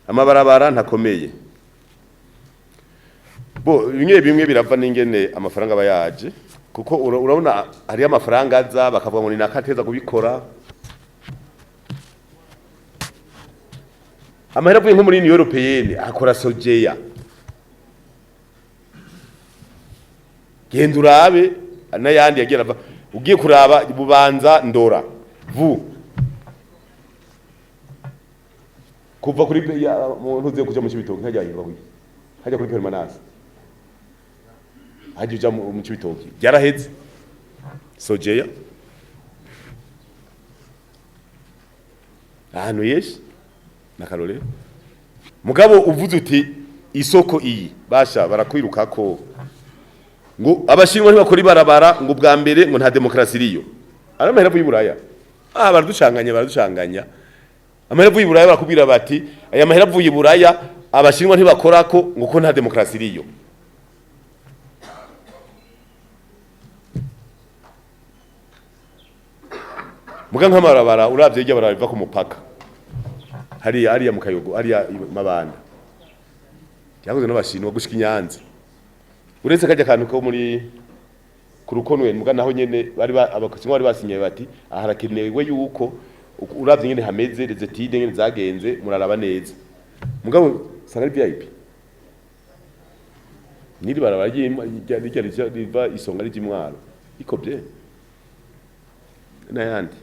Amabarabara ntakomeye. Bo bimwe bimwe birava n'ingene amafaranga aba yaje, kuko urabona hariyo amafaranga aza bakavuga ngo ni nakateza kubikora. Amahera avuye nko muri Union Européenne akora Sojeya, genda urabe n'ayandi yagiye arava. Ugiye kuraba Bubanza Ndora vu kuva kuri muntu uziye kuja mu Cibitoke, nkajya yiva hajya kuri permanence, hajya uja mu Cibitoke, byaraheze Sojeya ahantu yeshi nakarore. Mugabo uvuze uti isoko iyi basha barakwirukako ngo abashinwa ntibakora ibarabara, ngo bwa mbere ngo nta demokarasi iriyo. Ari amahera avuye i Buraya, ah, baraducanganya, baraducanganya. Amahera avuye i Buraya, barakubwira bati aya mahera avuye i Buraya abashinwa ntibakorako ngo ko nta demokarasi iriyo. Muga nk'amabarabara uravye hirya barabara biva ku mupaka hariya, hariya mu Kayogo, hariya i Mabanda, yakoze n'abashinwa gushika i Nyanza, uretse kajya kantu ko muri ku Rukonwe. Muga naho nyene bari abashinwa bari basinye bati aha harakenewe yuko uravye nyene hameze, les études nyene zagenze, muraraba neza. Mugabo sanga ari VIP niri barabara rijya riva Isonga rija Imwaro ikobye n'ayandi.